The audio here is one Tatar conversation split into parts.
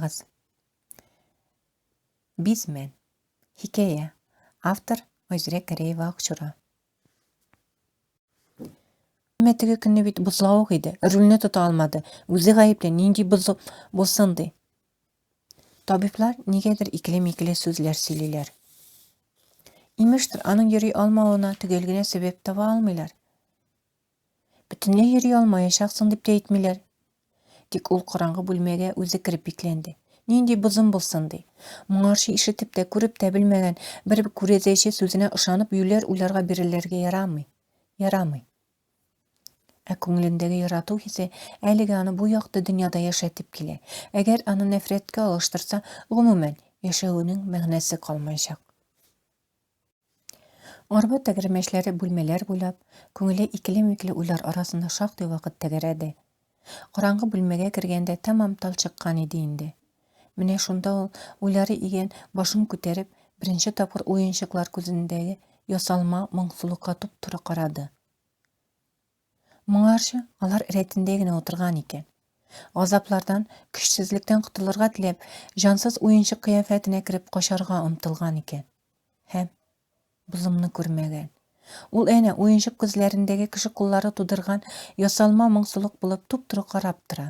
Тыңлагыз. Бизмән. Хикәя. Автор Айзирә Гәрәева Акчура. Әмма теге көнне бит бозлавык иде, рульне тота алмады. Үзе гаепле, нинди бозык булсын ди. Табиблар нигәдер икеле-микеле сүзләр сөйлиләр. Имештер, аның йөри алмавына төгәл генә сәбәп таба алмыйлар. Бөтенләй йөри алмаячаксың дип тә әйтмиләр. Тик ул караңгы бүлмәгә үзе кереп бикләнде. Нинди бозым булсын ди. Моңарчы ишетеп тә, күреп тә белмәгән бер күрәзәче сүзенә ышанып юләр уйларга бирелергә ярамый. Ярамый. Ә күңелендәге ярату хисе әлегә аны бу якты дөньяда яшәтеп килә. Әгәр аны нәфрәткә алыштырса, гомумән, яшәвенең мәгънәсе калмаячак. Арба тәгәрмәчләре бүлмәләр буйлап, күңеле икеле-микеле уйлар арасында шактый вакыт тәгәрәде. Караңгы бүлмәгә кергәндә тәмам талчыккан иде инде. Менә шунда ул, уйлары игән башын күтәреп, беренче тапкыр уенчыклар күзендәге ясалма моңсулыкка туп-туры карады. Моңарчы алар рәтендә генә утырган икән. Газаплардан, көчсезлектән котылырга теләп, җансыз уенчык кыяфәтенә кереп качарга омтылган икән. Һәм бозымны күрмәгән. Ул әнә уенчык күзләрендәге кеше куллары тудырган ясалма моңсулык булып туп-туры карап тора.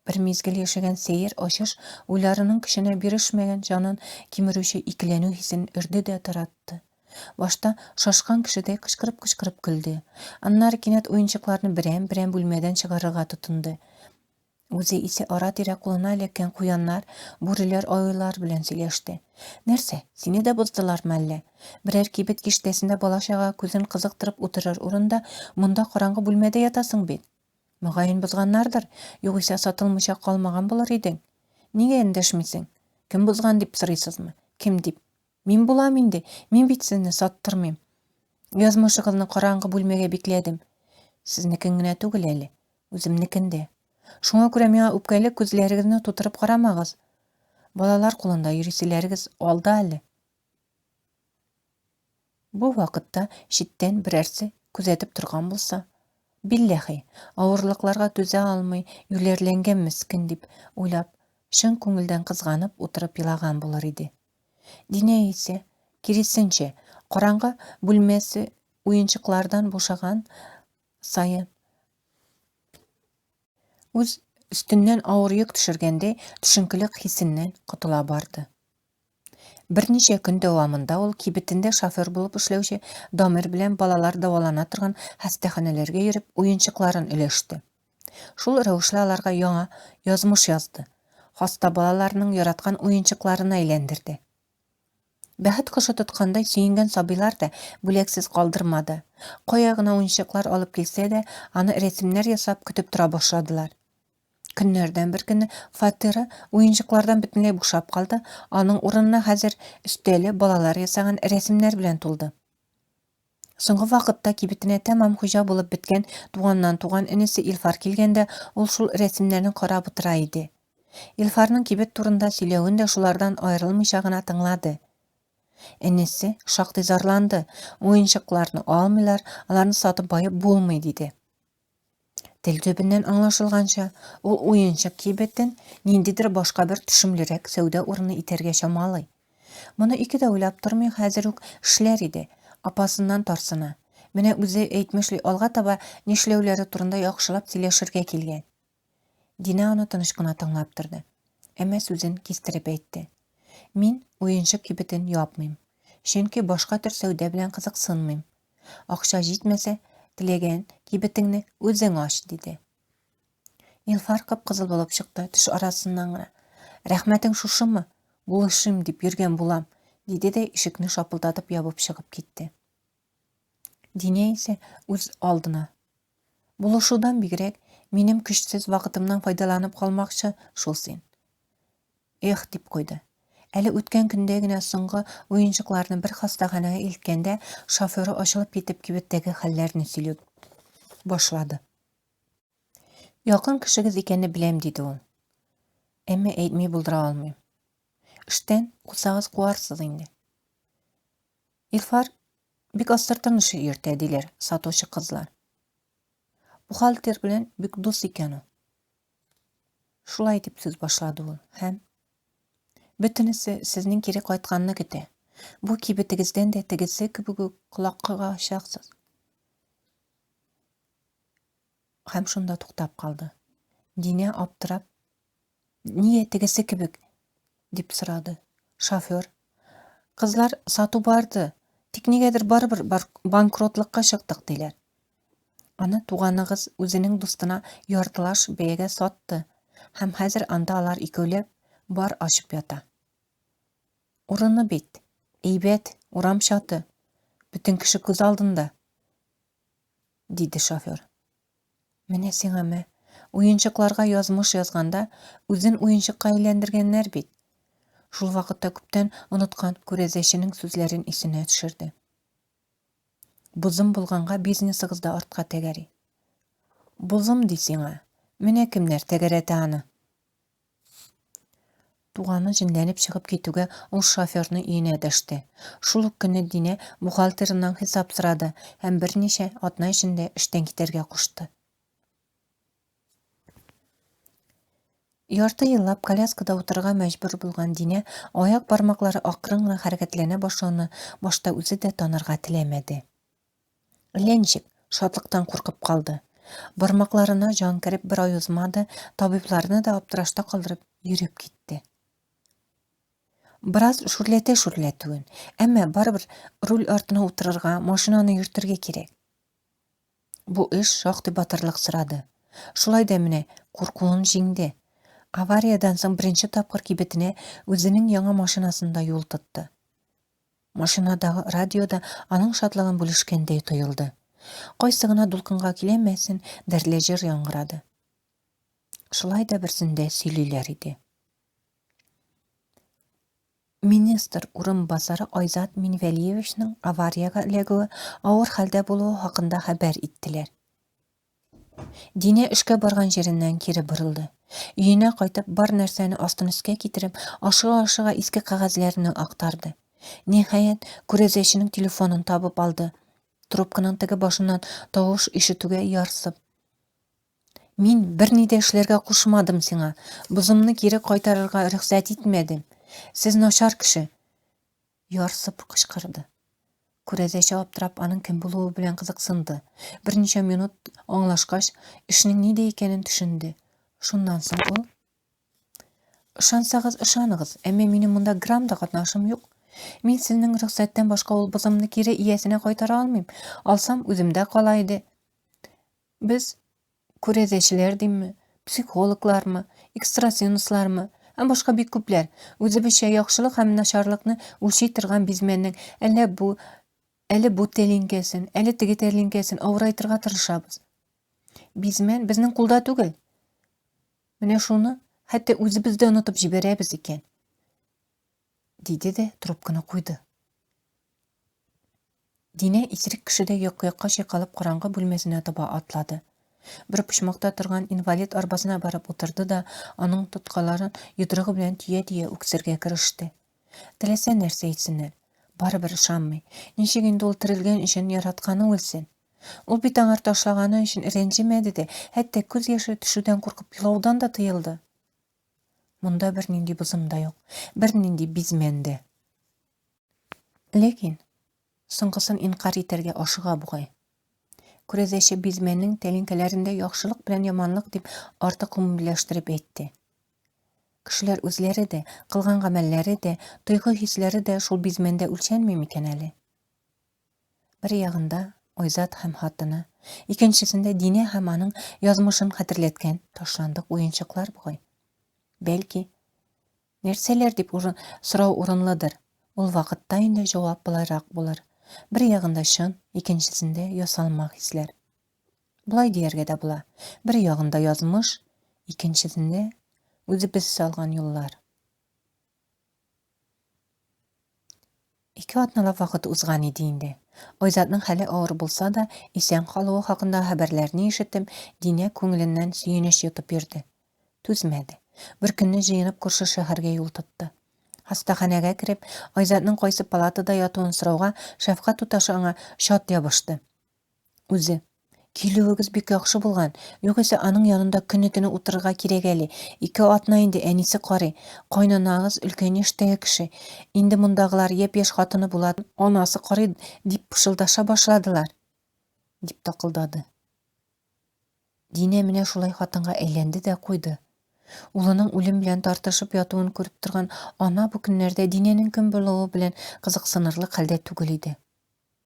Бер мизгел яшәгән сәер ачыш уйларының көченә бирешмәгән җанын кимерүче икеләнү хисен өрде дә таратты. Башта шашкан кешедәй кычкырып-кычкырып көлде. Аннары кинәт уенчыкларны берәм-берәм бүлмәдән чыгарырга тотынды. Үзе исә ара-тирә кулына эләккән куяннар, бүреләр, аюлар белән сөйләште. Нәрсә, сине дә боздылармы әллә? Берәр кибет киштәсендә бала-чага күзен кызыктырып утырыр урында монда караңгы бүлмәдә ятасың бит. Мөгаен бозганнардыр, югыйсә сатылмыйча калмаган булыр идең. Нигә эндәшмисең? Кем бозган дип сорыйсызмы? Кем дип? Мин булам инде, мин бит сезне саттырмыйм. Язмышыгызны караңгы бүлмәгә бикләдем. Сезнекен генә түгел әле, үземнекен дә. Шуңа күрә миңа үпкәле күзләрегезне тутырып карамагыз. Балалар кулында йөриселәрегез алда әле. Бу вакытта читтән берәрсе күзәтеп торган булса, билләхи, авырлыкларга түзә алмый юләрләнгән мескен дип уйлап, чын күңелдән кызганып утырып елаган булыр иде. Динә исә, киресенчә, караңгы бүлмәсе уенчыклардан бушаган саен, үз өстеннән авыр йөк төшергәндәй, төшенкелек хисеннән котыла барды. Берничә көн дәвамында ул кибетендә шофер булып эшләүче Дамир белән балалар дәвалана торган хастаханәләргә йөреп уенчыкларын өләште. Шул рәвешле аларга яңа язмыш язды. Хаста балаларның яраткан уенчыкларына әйләндерде. Бәхет кошы тоткандай сөенгән сабыйлар да бүләксез калдырмады. Кая гына уенчыклар алып килсә дә, аны рәсемнәр ясап көтеп тора башладылар. Көннәрдән бер көнне фатиры уенчыклардан бөтенләй бушап калды, аның урынына хәзер өстәле балалар ясаган рәсемнәр белән тулды. Соңгы вакытта кибетенә тәмам хуҗа булып беткән туганнан туган энесе Илфар килгәндә, ул шул рәсемнәрне карап утыра иде. Илфарның кибет турында сөйләвен дә шулардан аерылмыйча гына тыңлады. Энесе шактый зарланды, уенчыкларны алмыйлар, аларны сатып баеп булмый, диде. Тел төбеннән аңлашылганча, ул уенчык кибетен ниндидер башка бер төшемлерәк сәүдә урыны итәргә чамалый. Моны ике дә уйлап тормый хәзер үк эшләр иде, апасыннан тарсына. Менә үзе әйтмешли, алга таба нишләүләре турында яхшылап сөйләшергә килгән. Динә аны тыныч кына тыңлап торды. Әмма сүзен кистереп әйтте. Мин уенчык кибетен япмыйм. Чөнки башка төр сәүдә белән кызыксынмыйм. Акча җитмәсә, теләгән кибетеңне үзең ач, диде. Илфар кып-кызыл булып чыкты, теш арасыннан гына. Рәхмәтең шушымы? Булышыйм дип йөргән булам, диде дә ишекне шапылдатып ябып чыгып китте. Динә исә үз алдына. Булышудан бигрәк, минем көчсез вакытымнан файдаланып калмакчы шул син. Эх, дип куйды. Әле үткән көндә генә соңгы уенчыкларны бер хастаханәгә илткәндә шоферы ачылып китеп кибеттәге хәлләрне сөйли башлады. Якын кешегез икәнне беләм, диде ул. Әмма әйтми булдыра алмыйм. Эштән кусагыз куарсыз инде. Илфар бик астыртын эш йөртә, диләр сатучы кызлар. Бухгалтер белән бик дус икән ул. Шулай дип сүз башлады ул һәм Бөтенесе сезнең кире кайтканны көтә. Бу кибетегездән дә тегесе кебек үк колак кагачаксыз. Һәм шунда туктап калды. Динә аптырап, Нигә тегесе кебек? дип сорады. Шофер. Кызлар, сату барды, тик нигәдер барыбер банкротлыкка чыктык, диләр. Аны туганыгыз үзенең дустына яртылаш бәягә сатты һәм хәзер анда алар икәүләп бар ачып ята. Урыны бит, әйбәт, урам чаты, бөтен кеше күз алдында, диде шофер. Менә сиңа мә. Уенчыкларга язмыш язганда, үзен уенчыкка әйләндергәннәр бит. Шул вакытта күптән оныткан күрәзәченең сүзләрен исенә төшерде. Бозым булганга бизнесыгыз да артка тәгәри. Бозым ди сиңа. Менә кемнәр тәгәрәтә аны. Туганы җенләнеп чыгып китүгә ул шоферны өенә дәште. Шул ук көнне Динә бухгалтерыннан хисап сорады һәм берничә атна эчендә эштән китәргә кушты. Ярты еллап коляскада утырырга мәҗбүр булган Динә аяк бармаклары акрын гына хәрәкәтләнә башлауны башта үзе дә танырга теләмәде. Әллә ничек, шатлыктан куркып калды. Бармакларына җан кереп бер ай узмады, табибларны да аптырашта калдырып йөреп китте. Бераз шүрләтә шүрләтүен, әмма барыбер руль артына утырырга, машинаны йөртергә кирәк. Бу эш шактый батырлык сорады. Шулай да менә куркуын җиңде. Авариядән соң беренче тапкыр кибетенә үзенең яңа машинасында юл тотты. Машинадагы радио да аның шатлыгын бүлешкәндәй тоелды. Кайсы гына дулкынга киләмәсен, дәрле җыр яңгырады. Шулай да берсендә сөйлиләр иде. Министр урынбасары Айзат Минвәлиевичның авариягә эләгүе, авыр хәлдә булуы хакында хәбәр иттеләр. Динә эшкә барган җиреннән кире борылды. Өенә кайтып, бар нәрсәне астын өскә китереп, ашыга-ашыга иске кәгазьләрне актарды. Ниһаять, күрәзәченең телефонын табып алды. Трубканың теге башыннан тавыш ишетүгә ярсып. Мин берни дә эшләргә кушмадым сиңа. Бозымны кире кайтарырга рөхсәт итмәдем. Сез начар кеше. Ярсып кычкырды. Күрәзәче аптырап аның кем булуы белән кызыксынды. Берничә минут аңлашкач, эшнең нидә икәнен төшенде. Шуннан соң ул Ышансагыз, ышаныгыз, әмма минем монда грамм да катнашым юк. Мин сезнең рөхсәттән башка ул бозымны кире иясенә кайтара алмыйм. Алсам, үземдә кала иде. Без Күрәзәчеләр димме, психологлармы, экстрасенслармы һәм башка бик күпләр, үзебезчә яхшылык һәм начарлыкны үлчи торган бизмәннең әллә бу, әле бу тәлинкәсен, әле теге тәлинкәсен авырайтырга тырышабыз. Бизмән безнең кулда түгел. Менә шуны хәтта үзебез дә онытып җибәрәбез икән. Диде дә трубканы куйды. Динә исерек кешедәй як-якка чайкалып караңгы бүлмәсенә таба атлады. Бер почмакта торган инвалид арбасына барып утырды да, аның тоткаларын йодрыгы белән төя-төя үксергә кереште. Теләсә нәрсә әйтсеннәр, барыбер ышанмый. Ничек инде ул терелгән өчен яратканы үлсен? Ул бит аңар ташлаганы өчен рәнҗемәде дә, хәтта күз яше төшүдән куркып елаудан да тыелды. Монда бернинди бозым да юк, бернинди бизмән дә. Ләкин соңгысын инкарь итәргә ашыга бугай. Күрәзәче бизмәннең тәлинкәләрендә яхшылык белән яманлык дип артык гомумиләштереп әйтте. Кешеләр үзләре дә, кылган гамәлләре дә, тойгы-хисләре дә шул бизмәндә үлчәнми микән әле? Бер ягында Айзат һәм хатыны, икенчесендә Динә һәм аның язмышын хәтерләткән ташландык уенчыклар бугай. Бәлки, Нәрсәләр дип урын, сорау урынлыдыр. Ул вакытта инде җавап болайрак булыр. Бер ягында чын, икенчесендә ясалма хисләр. Болай дияргә дә була. Бер ягында язмыш, икенчесендә үзебез салган юллар. Ике атналап вакыт узган иде инде. Айзатның хәле авыр булса да, исән калуы хакында хәбәрләрне ишетеп, Динә күңеленнән сөенеч йотып йөрде. Түзмәде. Бер көнне җыенып күрше шәһәргә юл тотты. Хастаханәгә кереп, Айзатның кайсы палатада ятуын сорауга, шәфкать туташы аңа чат ябышты. Үзе. Килүегез бик яхшы булган. Югыйсә аның янында көне-төне утырырга кирәк әле. Ике атна инде әнисе карый. Кайнанагыз өлкән яшьтәге кеше. Инде мондагылар япь-яшь хатыны була, анасы карый дип пышылдаша башладылар, дип такылдады. Динә менә шулай хатынга әйләнде дә куйды. Улының үлем белән тартышып ятуын күреп торган ана бу көннәрдә Динәнең кем булуы белән кызыксынырлык хәлдә түгел иде.